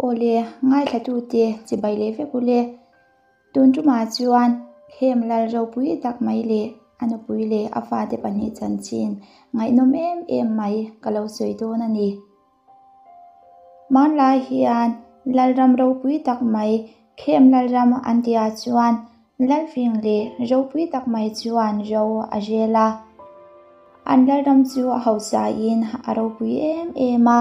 Awle, ngaithlatute chibai leh vek ule. Tun tumah chuan Khem Lal ropui tak mai leh a nupui leh a fate pahnih chanchin ngaihnawm em em mai ka lo sawi dawn a ni. Hmanlai hian Lalram ropui tak mai Khem Lalram an tihah chuan Lalfing leh ropui tak mai chuan ro a rel a. An Lalram chu a hausain a ropui em em a.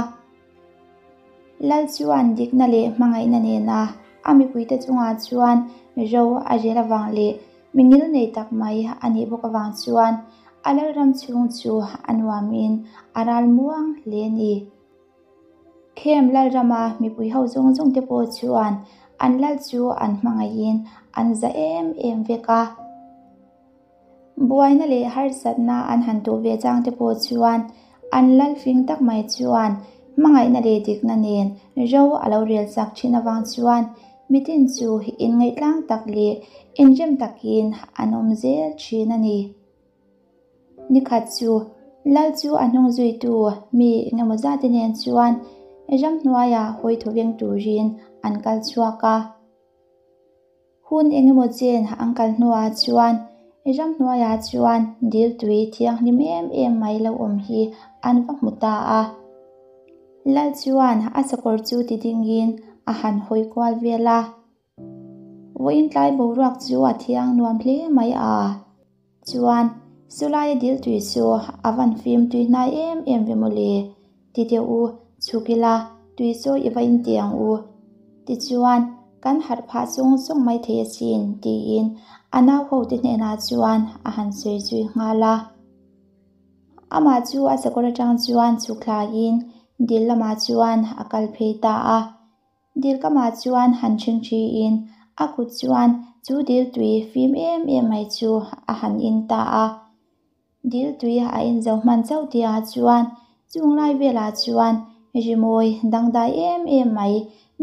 Lal chuan dikna leh hmangaihna nena a mipuite chungah chuan ro a rel avang leh mi ngilnei tak mai a nih bawk avang chuan a lalram chhung chu a nuamin a ral muang hle a ni. Khem lalrama mipui ho zawng zawng te pawh chuan an lal chu an hmangaihin an za em em vek a. Buaina leh harsatna an han tuh ve chang te pawh chuan an lal fing tak mai chuan hmangaihna leh dikna nen ro a lo rel chak thin avang chuan mitin chu inngaihtlang tak leh inrem takin an awm zel thin a ni. Nikhat chu lal chu a hnung zuitu mi engemaw zate nen chuan ramhnuaiah hawi thawveng turin an kal chhuak a. Hun engemaw chen an kal hnuah chuan ramhnuaiah chuan dil tui thianghlim em em mai lo awm hi an va hmu ta a. Lal chuan a sakawr chu ti dingin a han hawi kual vel a. Vawiin tlai boruak chu a thiang nuam hle mai a. Chuan, Sulaia dil tui chu a van fim tui hnai em em ve mawle, ti teh u, chhuk ila, tui chu i va inti ang u. Tichuan, kan harh phah sung sung mai thei asin, tiin a nau ho te hnenah chuan a han sawi zui nghal a. Amah chu a sakawr atang chuan chhuk thlaiin dil lamah chuan a kal phei ta a. Dilkamah chuan han ṭhingṭhiin a kut chuan chu dil tui fim em em mai chu a han in ta a. Dil tui a in zo hman chauh tihah chuan chung lai velah chuan rimawi dangdai em em mai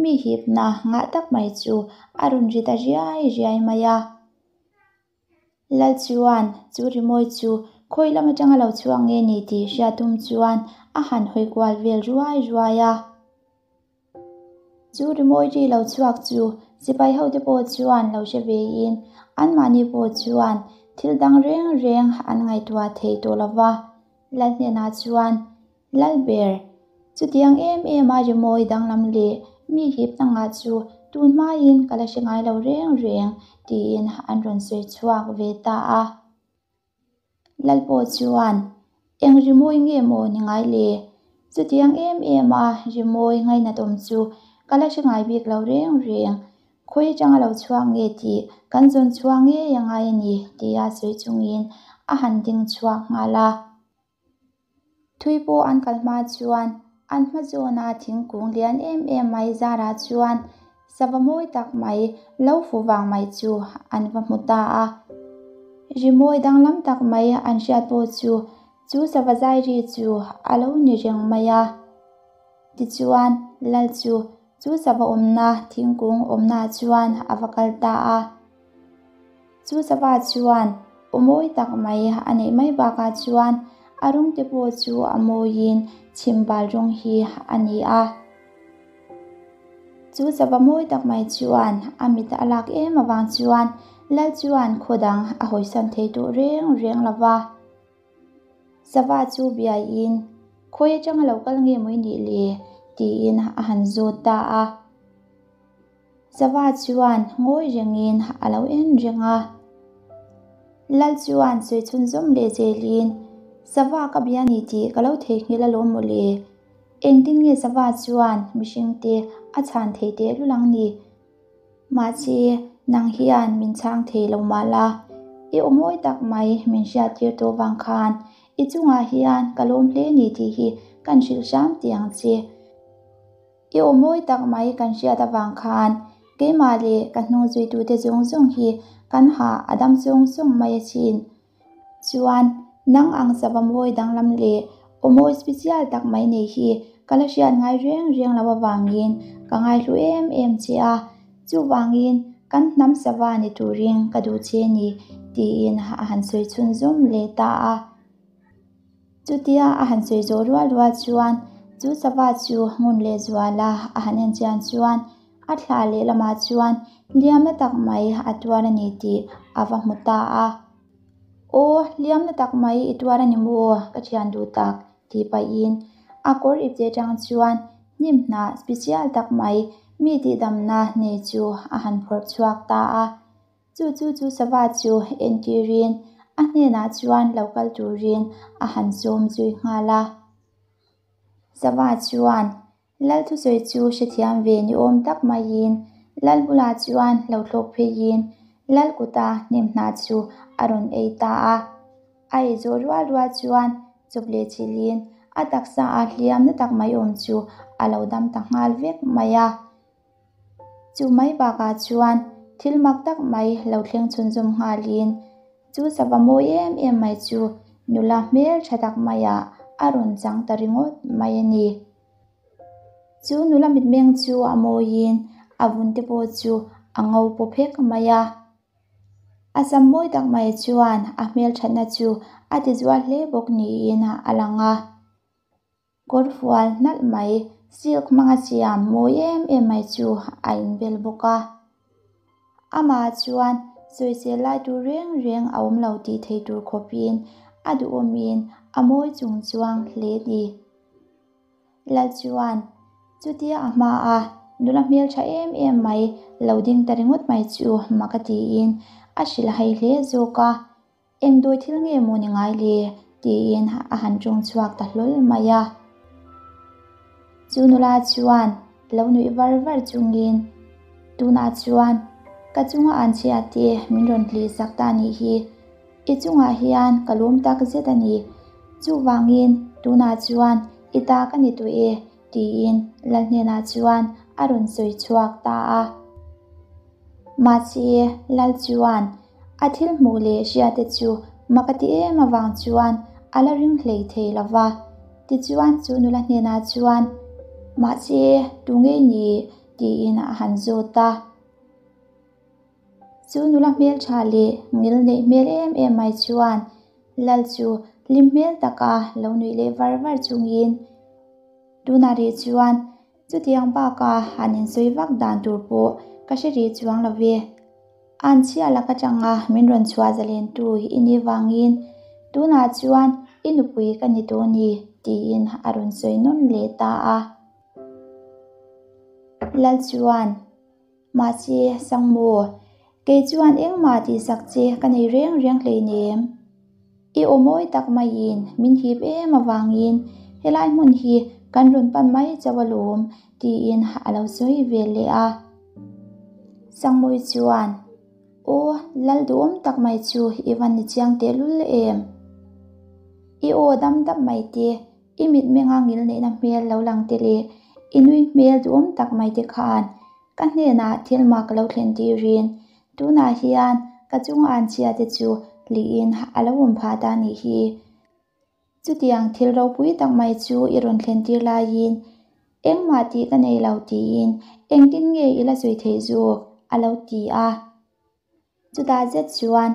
mi hipna ngah tak mai chu a rawn ri ta riai riai mai a. Lal chuan chu rimawi chu khawi lam atanga lo chhuak nge ni tih hriat tum chuan a han hawi kual vel ruai ruai a. Chu rimawi ri lo chhuak chu sipai hote pawh chuan lo hre vein anmahni pawh chuan thil dang reng reng an ngaihtuah thei tawh lo va. Lal hnenah chuan Lalber, chutiang em em a rimawi danglam leh mi hip hnangah chu tun hmain ka la hre ngai lo reng reng tiin an rawn sawi chhuak ve ta a. Lal pawh chuan, Eng rimawi nge maw ni ngai le? Chutiang em em a rimawi ngainat awm chu ka la hre ngai bik lo reng reng, khawi atanga lo chhuak nge tih kan zawn chhuak ngei a ngai a ni tia sawi chungin a han ding chhuak nghal a. Thui pawh an kal hma chuan an hma zawna thingkung lian em em mai zarah chuan sava mawi tak mai lo fu vang mai chu an va hmu ta a. Rimawi danglam tak mai an hriat pawh chu chu sava zai ri chu a lo ni reng mai a. Tichuan Lal chu chu sava awmna thingkung awmnaah chuan a va kal ta a. Chu sava chuan aw mawi tak mai a neih mai bakah chuan a rawng te pawh chu a mawiin chhimbal rawng hi a ni a. Chu sava mawi tak mai chuan a mit a lak em avang chuan Lal chuan khaw dang a hawisan thei tawh reng reng lo va. Sava chu biaiin khawi atanga lo kal nge mawi nih le tiin a han zawt ta a. Sava chuan ngawi rengin a lo en reng a. Lal chuan sawi chhunzawm leh zelin, Sava ka bia ni tih ka lo theihnghilh alawm maw le? Engtin nge Sava chuan mihringte a chhan thei tehlul ang ni? Mahse, nang hian min chhang thei lo mah la, i aw mawi tak mai min hriattir tawh vang khan i chungah hian ka lawm hle ni tih hi kan hrilh hram tih ang che. I aw mawi tak mai kan hriat avang khan keimah leh ka hnung zuitute zawng zawng hi kan hah a dam sawng sawng mai asin. Chuan nang ang sava mawi danglam leh aw mawi special tak mai nei hi ka la hriat ngai reng reng lo avangin ka ngaihlu em em che a, chuvangin kan hnam sava ni turin ka duh che ni tiin a han sawi chhunzawm leh ta a. Chutia a han sawi zawh rual rual chuan Chu sava chu ngun leh zuala a han en chian chuan a thla leh lamah chuan hliamna tak mai a tuar a ni tih a va hmu ta a. Aw, hliamna tak mai i tuar a ni maw ka thian duh tak tih pahin a kawr ipte atang chuan hnim hnah special tak mai mi tihdamna nei chu a han phawrh chhuak ta a. Chu chu chu sava chu entirin a hnenah chuan lo kal turin a han sawm zui nghal a. Sava chuan Lal thusawi chu hrethiam ve ni awm tak maiin Lal bulah chuan lo thlawk pheiin Lal kuta hnim hnah chu a rawn ei ta a. A ei zawh rual rual chuan chawp leh chilhin a taksa a hliam na tak mai awm chu a lo dam ta nghal vek mai a. Chu mai bakah chuan thil mak tak mai lo thleng chhunzawm nghalin chu sava mawi em em mai chu nula hmel tha tak maiah a rawn chang ta ringawt mai a ni. Chu nula mitmeng chu a mawiin a vun te pawh chu a ngo paw phek mai a. A sam mawi tak mai chuan a hmelthatna chu a tizual hle bawk niin a lang a. Kawrfual hnalh mai, silk hmanga siam mawi em em mai chu a inbel bawk a. Amah chuan sawisel lai tur reng reng a awm lo tih thei tur khawpin a duhawmin a mawi chung chuang hle ni. Lal chuan chutia a hma a nula hmeltha em em mai lo ding ta ringawt mai chu mak a tiin a hrilh hai hle zawk a. Eng dawi thil nge maw ni ngai le? tiin a han tawng chhuak ta hlawl mai a. Chu nula chuan lo nuih var var chungin, Tunah chuan ka chunga an chhia te min rawn hlih sak ta nih hi. I chungah hian ka lawm tak zet a ni. Chuvangin tunah chuan i ta ka ni tawh e, tiin Lal hnenah chuan a rawn sawi chhuak ta a. Mahse, Lal chuan a thil hmuh leh hriate chu mak a ti em avang chuan a la ring hlei thei lo va. Tichuan chu nula hnenah chuan, Mahse, tu nge ni? tiin a han zawt a. Chu nula hmeltha leh ngil neih hmel em em mai chuan Lal chu hlim hmel taka lo nuih leh var var chungin tunah rih chuan chutiang baka han insawi vak dan tur pawh ka hre rih chuang lo ve. An chhia lak atanga min rawn chhuah zalentu i nih vangin tunah chuan i nupui ka ni tawh ni tiin a rawn sawi nawn leh ta a. Lal chuan. Mahse, Sangmu, kei chuan engmah tihsak che ka nei reng reng hleinem. I aw mawi tak maiin min hip em avangin helai hmun hi kan rawn pan mai chauh alawm, tiin a lo sawi ve leh a. Sangmui chuan, Aw, lal duhawm tak mai chu i van ni chiang tehlul em? I aw dam dap mai te, I mitmenga ngil neihna hmel lo lang te leh i nui hmel duhawm tak mai te khan ka hnenah thil mak ka lo thlen tirin tunah hian ka chunga an chhia te chu liin a lo awm phah ta nih hi. Chutiang thil ropui tak mai chu i rawn thlen tir laiin engmah tih ka nei lo tiin engtin nge i la sawi theih zawk a lo ti a. Chutah zet chuan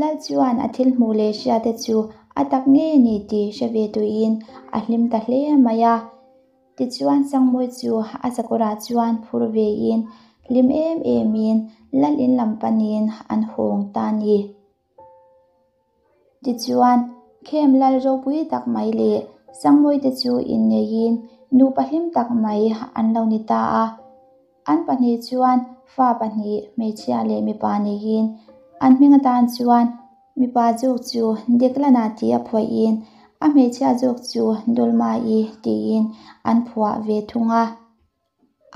Lal chuan a thil hmuh leh hriate chu a tak ngei a ni tih hre ve tuiin a hlim ta hle mai a. Tichuan Sangmawi chu a sakawrah chuan phur vein hlim em emin Lal in lam panin an hawng ta a ni. Tichuan Khem Lal ropui tak mai leh Sangmawi te chu inneiin nupa hlim tak mai an lo ni ta a. An pahnih chuan fa pahnih, hmeichhia leh mipa neiin an hming atan chuan mipa zawk chu Declan-a tih a phuahin a hmeichhia zawk chu Dolma-i tiin an phuah ve thung a.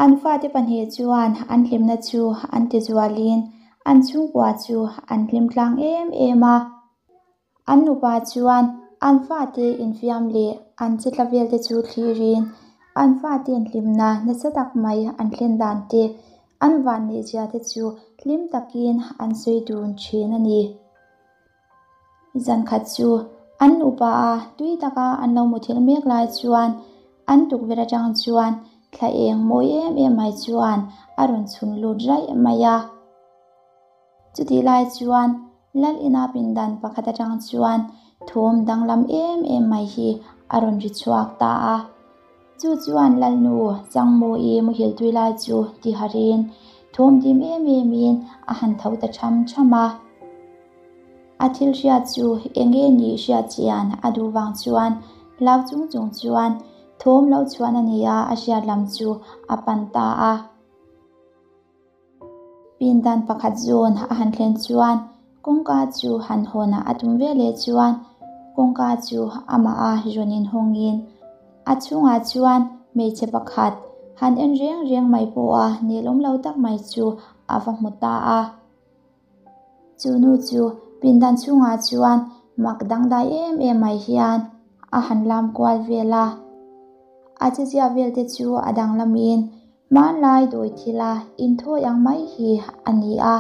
An fate pahnih chuan an hlimna chu an tizualin an chhungkua chu an hlim tlang em em a. An nupa chuan an fate infiam leh an che tla vel te chu thlirin an fate inhlimna nasa tak mai an thlen dan te, an vanneihzia te chu hlim takin an sawi dun thin a ni. Zan khat chu an nupa a tui taka an lo muthilh mek lai chuan an tukverh atang chuan thla eng mawi em em mai chuan a rawn chhun lut raih mai a. Chutih lai chuan Lal ina pindan pakhat atang chuan thawm danglam em em mai hi a rawn ri chhuak ta a. Chu chuan Lalnu Changmawii muhil tui lai chu ti harin thawm dim em emin a han tho ta tham tham a. A thil hriat chu enge nih hriat chian a duh vang chuan hlau chung chung chuan thawm lo chhuan a nia a hriat lam chu a pan ta a. Pindan pakhat zawn a han thlen chuan kawngka chu han hawn a tum veleh chuan kawngka chu amah a rawn inhawngin a chhungah chuan hmeichhe pakhat han en reng reng mai pawha nelawm lo tak mai chu a va hmu ta a. Chu nu chu pindan chhungah chuan mak dangdai em em mai hian a han lam kual vel a. A chezia vel te chu a danglamin hmanlai dawi thila inthawi ang mai hi a ni a.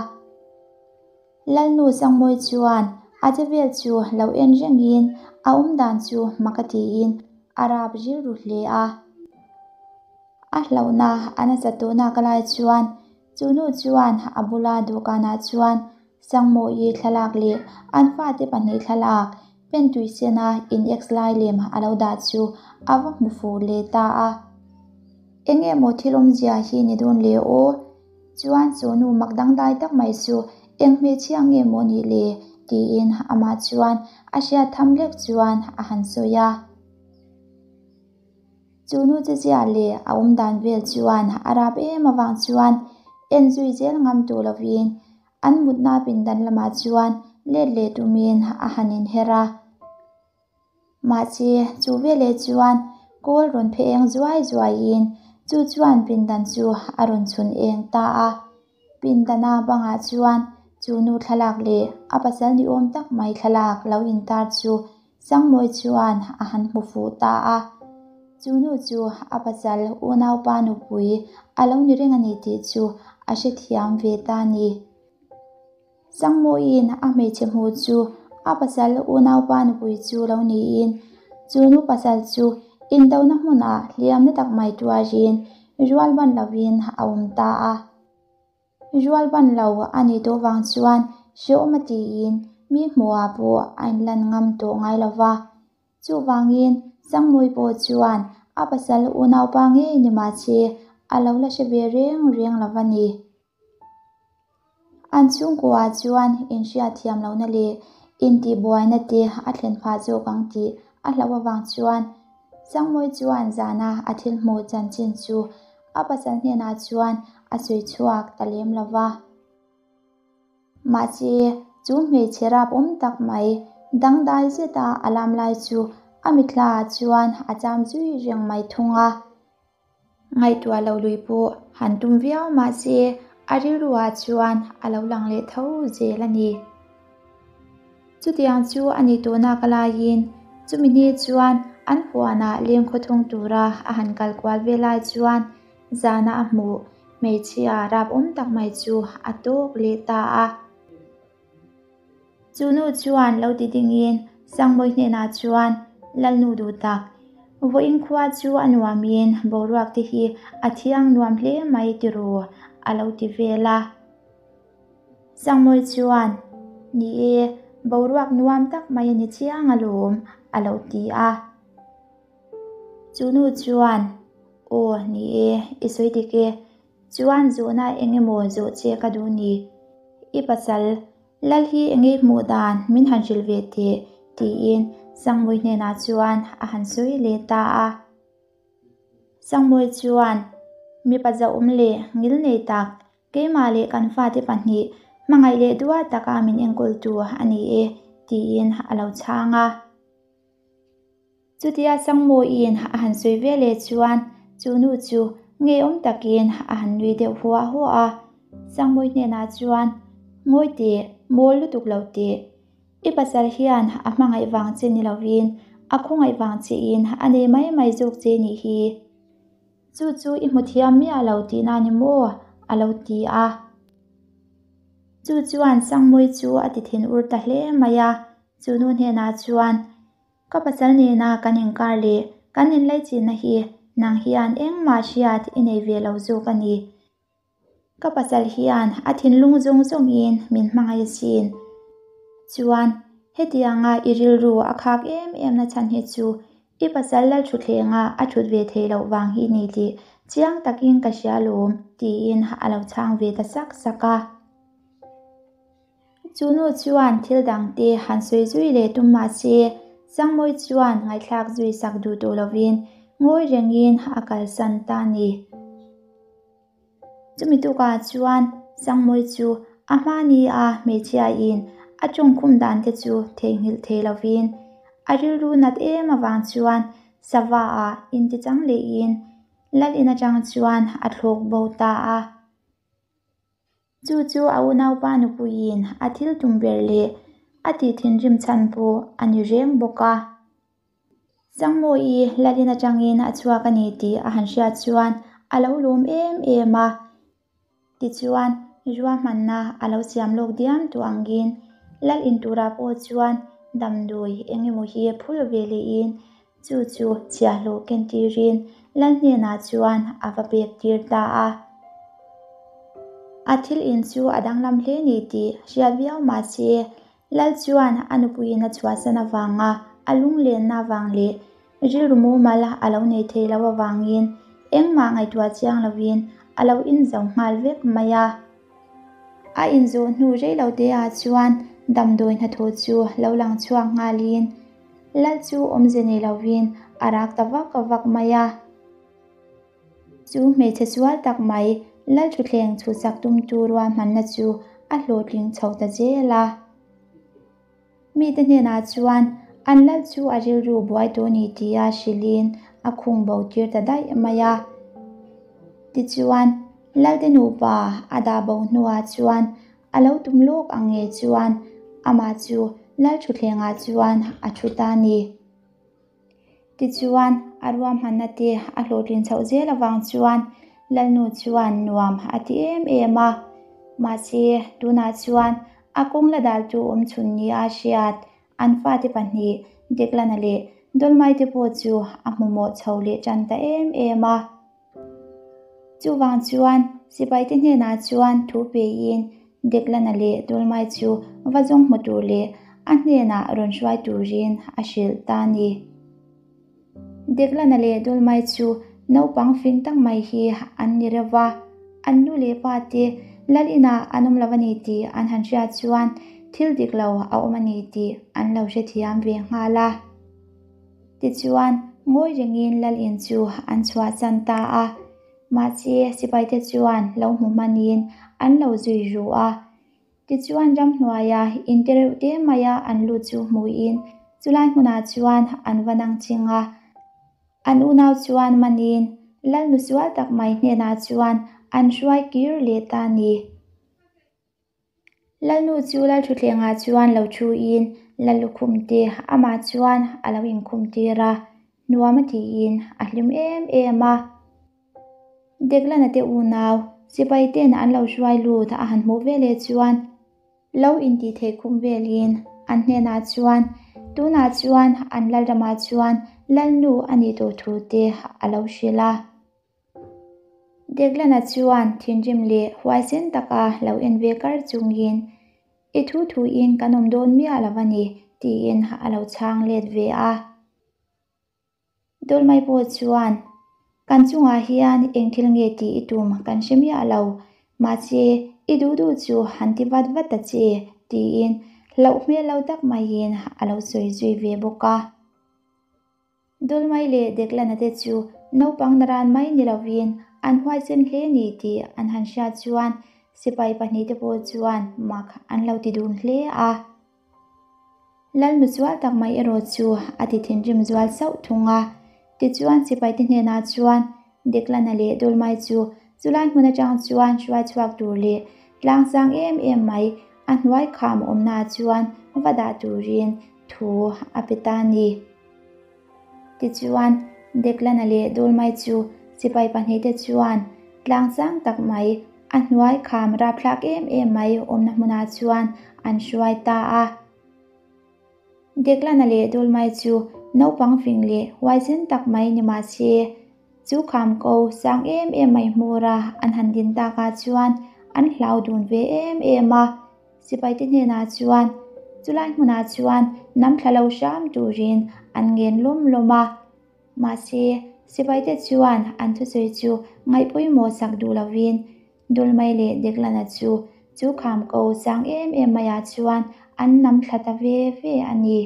Lalnu Sangmawi chuan a che vel chu lo en rengin a awmdan chu mak a tiin a rap rilru hle a. A hlauhna a nasat tawhnak lai chuan Chu nu chuan a bula dawhkanah chuan Sangmawii thlalak leh an fate pahnih thlalak pen tui sena in ex lai lem a lo dah chu a va hmu fuh leh ta a. Enge maw thil awmzia hi ni dawn le aw? Chuan chu nu mak dangdai tak mai chu eng hmeichhia nge maw nih le? tiin amah chuan a hriat tham lek chuan a han sawi a. Chu nu che chiah leh a awm dan vel chuan a rap em avang chuan en zui zel ngam tawh lovin an mutna pindan lamah chuan let leh tumin a han inher a. Mahse, chu veleh chuan kawl rawn phe eng zuai zuaiin chu chuan pindan chu a rawn chhun eng ta a. Pindana bangah chuan chu nu thlalak leh a pasal ni awm tak mai thlalak lo intar chu Sangmawi chuan a han hmu fuh ta a, chu nu chu a pasal unaupa nupui a lo ni reng a ni tih chu a hrethiam ve ta a ni. Sangmawiin a hmeichhe hmuh chu a pasal unaupa nupui chu lo niin, chu nu pasal chu indona hmunah hliamna tak mai tuarin rual ban lovin a awm ta a. Rual ban lo a nih tawh vang chuan hrehawm a tiin mi hmuhah pawh a inlan ngam tawh ngai lo va. Chuvangin Sangmui pawh chuan a pasal unaupa ngei ni mahse a lo la hre ve reng reng lo va ni. An chhungkuaah chuan inhriatthiam lohna leh intihbuaina te a thlen phah zawk ang tih a hlauh avang chuan Sangmui chuan zana a thil hmuh chanchin chu A pasal hnenah chuan a sawi chhuak ta lem lo va. Mahse, chu hmeichhe rap awm tak mai dangdai zeta a lam lai chu a mithlaah chuan a cham zui reng mai thung a. Ngaihtuah lo lui pawh han tum viau mahse, a rilruah chuan a lo lang leh tho zel a ni. Chutiang chu a ni tawhnak a laiin chumi ni chuan an huanah leng khawthung tura a han kal kual ve lai chuan zana a hmuh hmeichhia rap awm tak mai chu a tawk leh ta a. Chu nu chuan lo ti dingin Sangmawi hnenah chuan Lalnu duh tak, vawiin khua chu a nuamin boruak te hi a thiang nuam hle mai tiraw a lo ti vel a. Sangmawi chuan, Ni e, boruak nuam tak mai a ni chiang alawm, a lo ti a. Chu nu chuan, Aw, ni e, i sawi dik e. Chuan zawhna eng emaw zawh che ka duh ni. I pasal, Lal hi eng i hmuh dan min han hrilh ve teh, tiin Sangmawi hnenah chuan a han sawi leh ta a. Sangmawi chuan, Mipa zauhawm leh ngil nei tak, Keimah leh kan fate pahnih hmangaih leh duat taka min enkawltu a ni e, tiin a lo chhang a. Chutia Sangmawiin a han sawi ve leh chuan chu nu chu ngeiawm takin a han nui deuh huah huah a. Sangmawi hnenah chuan, Ngawi teh, mawl lutuk lo teh. I pasal hian a hmangaih vang che ni lovin a khawngaih vang chein a nei mai mai zawk che nih hi. Chu chu i hmu thiam miah lo tihna ni maw? a lo ti a. Chu chuan Sangmawi chu a ti thin ur ta hle mai a, chu nu hnenah chuan, Ka pasal nena kan inkar leh kan inlaichinna hi nang hian engmah hriat i nei ve lo zawk a ni. Ka pasal hian a thinlung zawng zawngin min hmangaih asin. Chuan, hetianga i rilru a khak em em na chhan hi chu I pasal Lalthutthlenga a thut ve theih loh vang hi ni tih chiang takin ka hria lawm, tiin a lo chhang ve ta sak sak a. Chu nu chuan thil dangte han sawi zui leh tum mah se, Sangmawi chuan ngaihthlak zui sak duh tawh lovin ngawi rengin a kalsan ta a ni. Chumi tukah chuan Sangmawi chu a hma ni a hmeichhiain a tawngkhum dan te chu theihnghilh thei lovin a rilru nat em avang chuan sava ah intichang lehin lal in atang chuan a thlawk bo ta a. Chu chu a unaupa nupuiin a thil tum ber leh a tih thinrim chhan pawh a ni reng bawk a. Sangmawi Lalin atangin a chhuak a ni tih a han hriat chuan a lo lawm em em a. Tichuan, ruahmanna a lo siam lawk diam tawh angin Lal in turah pawh chuan damdawi eng emaw hi phul ve lehin chu chu chhiahhlawh kentirin Lal hnenah chuan a va pek tir ta a. A thil in chu a danglam hle ni tih hriat viau mah se, Lal chuan a nupuiin a chhuahsan avanga a lunglenna avang leh rilru mumal a lo nei thei lo avangin engmah ngaihtuah chiang lovin a lo inzo nghal vek mai a. A inzawh hnu rei lo te ah chuan damdawi hnathawh chu lo lang chhuak nghalin Lal chu awmze nei lovin a rak ta vak vak mai a. Chu hmeichhe sual tak mai Lalthuthleng chhuhsak tumtu ruahmanna chu a hlawhtling chho ta zel a. Mite hnenah chuan an lal chu a rilru buai tawh ni tia hrilhin a khung bo tir ta daih mai a. Tichuan, Lalte nupa a dah bo hnuah chuan a lo tum lawk ang nge chuan amah chu Lalthuthlengah chuan a thu ta a ni. Tichuan, a ruahmanna te a hlawhtlin chhoh zel avang chuan Lalnu chuan nuam a ti em em a. Mahse, tunah chuan a kawng la daltu awm chhun nia a hriat an fate pahnih Declan-a leh Dolmai te pawh chu a hmumawh chho leh tan ta em em a. Chuvang chuan sipaite hnenah chuan thu peiin Declan-a leh Dolmai chu va zawng hmu tur leh a hnenah rawn hruai turin a hrilh ta a ni. Declan-a leh Dolmai chu naupang fing tak mai hi an ni reuh va, an nu leh pa te lal inah an awm lo a ni tih an han hriat chuan thil dik lo a awm a ni tih an lo hrethiam ve nghal a. Tichuan, ngawi rengin lal in chu an chhuahsan ta a. Mahse, sipaite chuan lo hmu hmanin an lo zui ru a. Tichuan, ramhnuaia in te reuh te maia an lut chu hmuin chulai hmunah chuan an va nang ching a. An unau chuan manin lal nu sual tak mai hnenah chuan an hruai kir leh ta a ni. Lalnu chu Lalthuthlengah chuan lo thuin Lallukhum te amah chuan a lo inkhum tir a, nuam a tiin a hlim em em a. Declan-a te unau sipai ten an lo hruai lut a han hmuh veleh chuan lo intih theih khum velin an hnenah chuan tunah chuan an Lalramah chuan Lalnu a nih tawh thu te a lo hrilh a. Declan-a chuan thinrim leh huaisen taka lo en ve kar chungin, I thu thuin kan awm dawn miah lo a ni, tiin a lo chhang let ve a. Dawlmai pawh chuan, Kan chungah hian eng thil nge tih i tum kan hre miah lo, mahse i duh duh chu han ti vat vat ta che, tiin hlauh hmel lo tak maiin a lo sawi zui ve bawk a. Dawlmai leh Declan-a te chu naupang naran mai ni lovin an huaisen hle ni tih an han hriat chuan sipai pahnihte pawh chuan mak an lo ti dun hle a. Lalnu sual tak mai erawh chu a ti thinrim zual sauh thung a. Tichuan sipaite hnenah chuan Declan-a leh Dawlmai chu chulai hmun atang chuan hruai chhuak tur leh tlang sang em em mai a hnuai kham awmnaah chuan va dah turin thu a pe ta a ni. Tichuan, Declan-a leh Dawlmai chu sipai pahnihte chuan tlang sang tak mai, a hnuai kham rapthlak em em mai awmna hmunah chuan an hruai ta a. Declan-a leh Dawlmai chu naupang fing leh huaisen tak mai ni mah se, chu kham ko sang em em mai hmura an han din takah chuan an hlau dun ve em em a. Sipaite hnenah chuan chulai hmunah chuan nam thla lo hram turin an ngen lawm lawm a. Mahse, sipaite chuan an thusawi chu ngaih pawimawh sak duh lovin Dulmai leh Declan-a chu chu kham ko sang em em maiah chuan an nam thla ta ve ve a ni.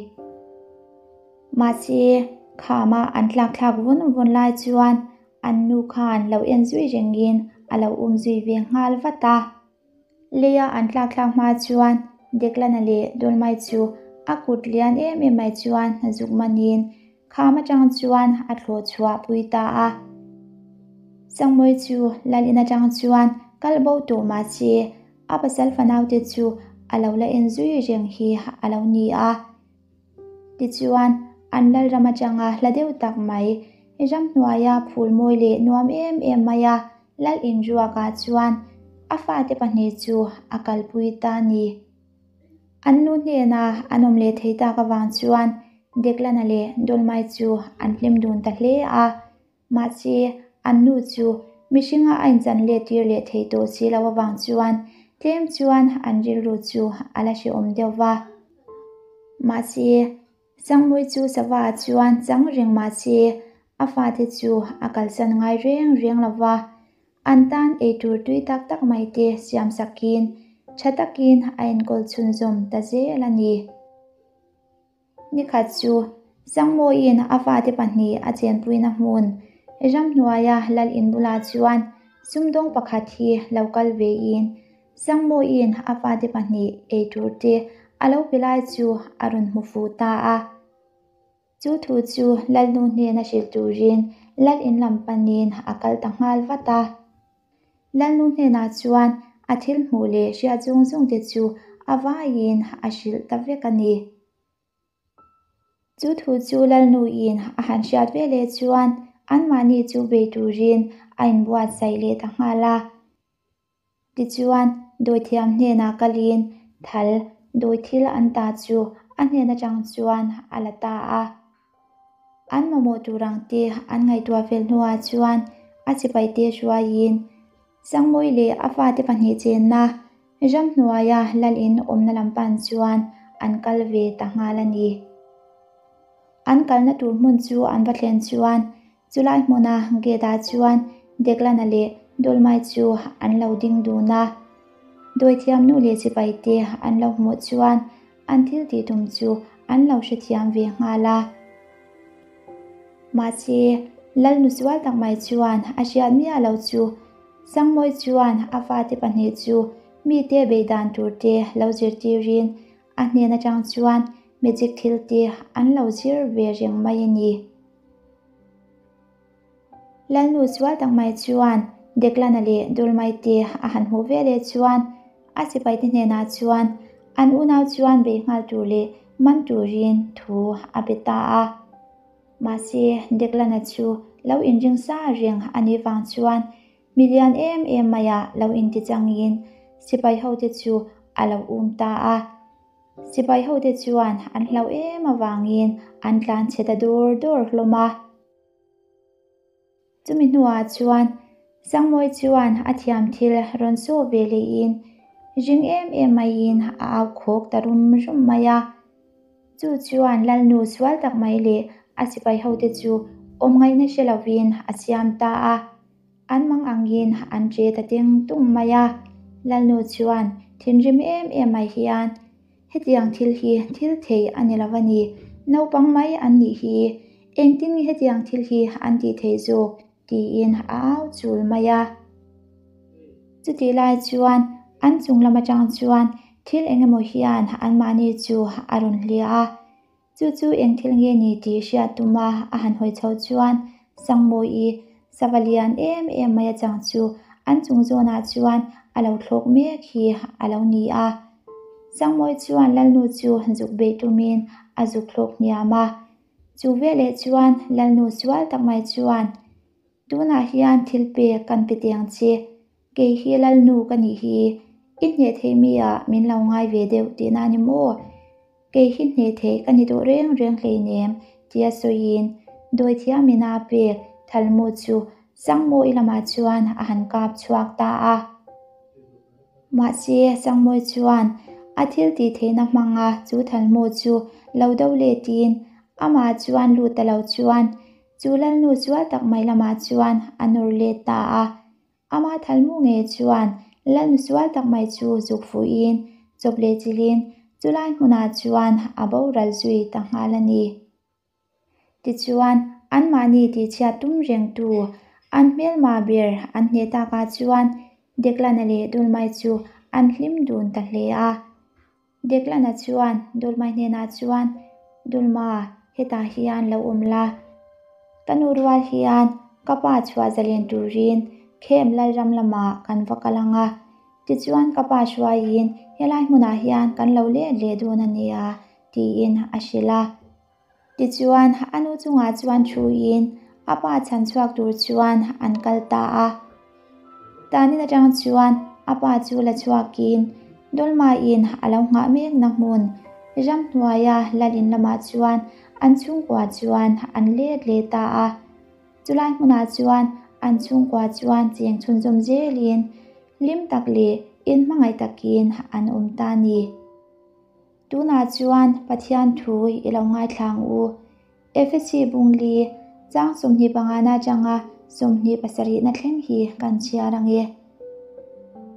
Mahse, khama an tlak thlak vun vun lai chuan an nu khan lo en zui rengin a lo um zui ve nghal vat a. Leia an tlak thlak hma chuan Declan-a leh Dulmai chu a kut lian em em mai chuan zuk manin Kham atang chuan a thlawh chhuah pui ta a. Sangmawi chu lal in atang chuan kal bo tawh mahse a pasal fanaute chu a lo la en zui reng hi a lo ni a. Tichuan an lal ram atanga hla deuh tak mai ramhnuaia phul mawi leh nuam em em maia lal inruakah chuan a fate pahnih chu a kalpui ta a ni. An nu hnena an awm leh thei tak avang chuan Declan-a leh Dolmai chu an hlim dun ta hle a. Mahse, an nu chu mihringa a inchan let tir leh thei tawh si lo avang chuan tlem chuan an rilru chu a la hrehawm deuh va. Mahse, Sangmui chu sava chuan chang reng mahse, a fate chu a kalsan ngai reng reng lo va. An tan eitur tui tak tak mai te siam sakin tha takin a enkawl chhunzawm ta zel a ni. Nikhat chu Sangmawiin a fate pahnih a chenpuina hmun ramhnuaia lal in bulah chuan sumdawng pakhat hi lo kal vein Sangmawiin a fate pahnih eitur te a lo pe lai chu a rawn hmu fuh ta a. Chu thu chu Lalnu hnena hrilh turin Lal in lam panin a kal ta nghal vat a. Lalnu hnenah chuan a thil hmuh leh hriat zawng zawng te chu a vaiin a hrilh ta vek a ni. Chu thu chu Lalnuin a han hriat ve leh chuan anmahni chu bei turin a inbuatsaih leh ta nghal a. Tichuan, dawithiam hnenah kalin thal dawithil an ta chu a hnen atang chuan a la ta a. An mamawh tur ang te an ngaihtuah fel hnuah chuan a sipaite hruaiin Sangmawi leh a fate pahnih chenna ramhnuaia lalin awmna lam pan chuan an kal ve ta nghal a ni. An kalna tur hmun chu an va thlen chuan Chulai hmuna gate-ah chuan Declan-a leh Dolmai chu an lo ding dun a. Dawithiam nu leh sipaite an lo hmuh chuan an thil tih tum chu an lo hrethiam ve nghal a. Mahse, Lalnu sual tak mai chuan a hriat miah lo chu Sangmawi chuan a fate pahnih chu mite beih dan turte lo zirtirin a hnen atang chuan magic thilte an lo zir ve reng mai a ni. Lalnu sual tak mai chuan Declan-a leh Dulmai te a han hmuh ve leh chuan a sipaite hnenah chuan an unau chuan bei nghal tur leh man turin thu a pe ta a. Mahse, Declan-a chu lo inring sa reng a nih vang chuan mi lian em em maiah lo intichangin sipai hote chu a lo um ta a. Sipai hote chuan an hlauh em avangin an tlan chhe ta dur dur hlawm a. Chumi hnuah chuan Sangmawi chuan a thiam thil rawn saw ve lehin ring em em maiin a au khawk ta rum rum mai a. Chu chuan Lalnu sual tak mai leh a sipai hote chu awm ngaihna hre lovin a siam ta a. An mang angin an ṭe ta teng tung mai a, Lalnu chuan thinrim em em mai hian, Hetiang thil hi thil thei a ni lo a ni, naupang mai an nih hi, engtin nge hetiang thil hi an tih theih zawk? tiin a au chul mai a. Chutih lai chuan an chung lam atang chuan thil eng emaw hian anmahni chu a rawn hliah a. Chu chu eng thil nge ni tih hriat tuma a han hawi chho chuan Sangmawi sava lian em em mai atang chu an chung zawnah chuan a lo thlawk mek hi a lo ni a. Sangmawi chuan Lalnu chu zuk beih tumin a zuk thlawk hniam a. Chu veleh chuan Lalnu sual tak mai chuan, Tunah hian thil pek kan pe teng che, kei hi Lalnu ka nih hi, i hneh theih mi ah min lo ngai ve deuh tihna a ni maw? Kei hi hneh theih ka ni duh reng reng hleinem tia sawiin dawithiamin a pek thalmu chu Sangmawi lamah chuan a han kap chhuak ta a. Mahse, Sangmawi chuan a thil tih theihna hmanga chu thalmu chu lo do letin amah chuan lut ta lo chuan. Chu lalnu sual tak mai lamah chuan a nawr let ta a. Ama thalmu ngei chuan lalnu sual tak mai chu zuk fuhin chawp leh chilhin chulai hmunah chuan a boral zui ta nghal a ni. Tichuan, anmahni tihchhiat tum rengtu an hmelma ber an hneh takah chuan Declan-a leh Dulmai chu an hlim dun ta hle a. Declan-a chuan Dulmai hnenah chuan, Dulma, hetah hian lo awm la. Ka nu rual hian ka pa chhuah zalen turin Khem Lalram lamah kan va kal ang a. Tichuan ka pa hruaiin helai hmunah hian kan lo let leh dawn a nia, tiin a hrilh a. Tichuan, a nu chungah chuan thuin a pa chhan chhuak tur chuan an kal ta a. Tanin atang chuan a pa chu la chhuakin Dolma-in a lo nghah mekna hmun ramhnuaia lalin lamah chuan an chhungkua chuan an let leh ta a. Chulai hmunah chuan an chhungkua chuan cheng chhunzawm zelin hlim tak leh inhmangaih takin an awm ta a ni. Tunah chuan Pathian thu i lo ngaithla ang u. Efesi bungli chang 25 na atanga 27 na thleng hi kan chhiar ang e.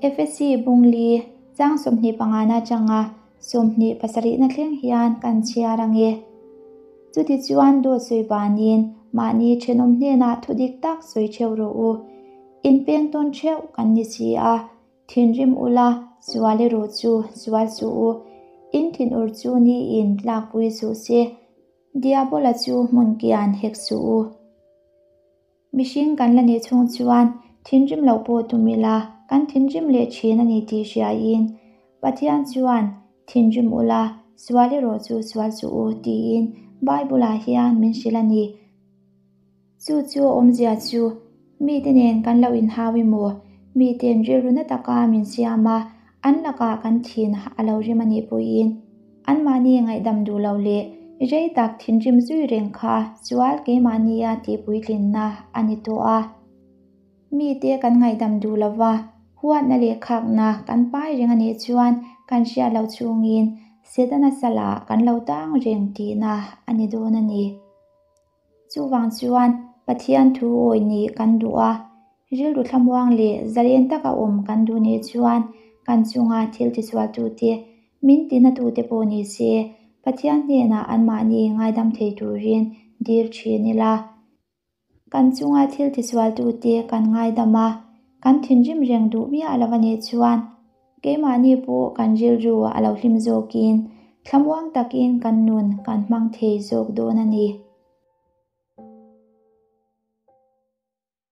Efesi bungli chang 25 na atanga 27 na thleng hian kan chhiar ang e. Chutichuan dawt sawi banin mahni thenawm hnenah thu dik tak sawi theuh rawh u. Inpeng tawn theuh kan ni si a. Thinrim ula, sual erawh chu sual suh u. In thinur chu niin tlakpui suh se, Diabola chu hmun kian hek suh u. Mihring kan la nih chhung chuan thinrim loh pawh tum ila, kan thinrim leh thin a ni tih hriain Pathian chuan thinrim ula, sual erawh chu sual suh u tiin Bible-ah hian min hrilh a ni. Chu chu awmzia chu mite nen kan lo inhau emaw, miten rilru na taka min siam a, an lakah kan thin a lo rim a nih pawhin anmahni ngaihdam duh lo leh rei tak thinrim zui reng kha sual keimahnia tihpuitlinna a ni tawh a. Mite kan ngaihdam duh lova, huatna leh khakna kan pai reng a nih chuan kan hriat loh chhungin Setana salah kan lo tang reng tihna a ni dawn a ni. Chuvang chuan Pathian thu awi nih kan duh a, rilru thlamuang leh zalen taka awm kan duh nih chuan kan chunga thil tisualtute, min tinatute pawh ni se, Pathian hnenah anmahni ngaidam thei turin dil thin ila. Kan chunga thil tisualtute kan ngaidam a, kan thinrim reng duh miah lo a nih chuan Keimahni pawh kan rilru a lo hlim zawkin thlamuang takin kan nun kan hmang thei zawk dawn a ni.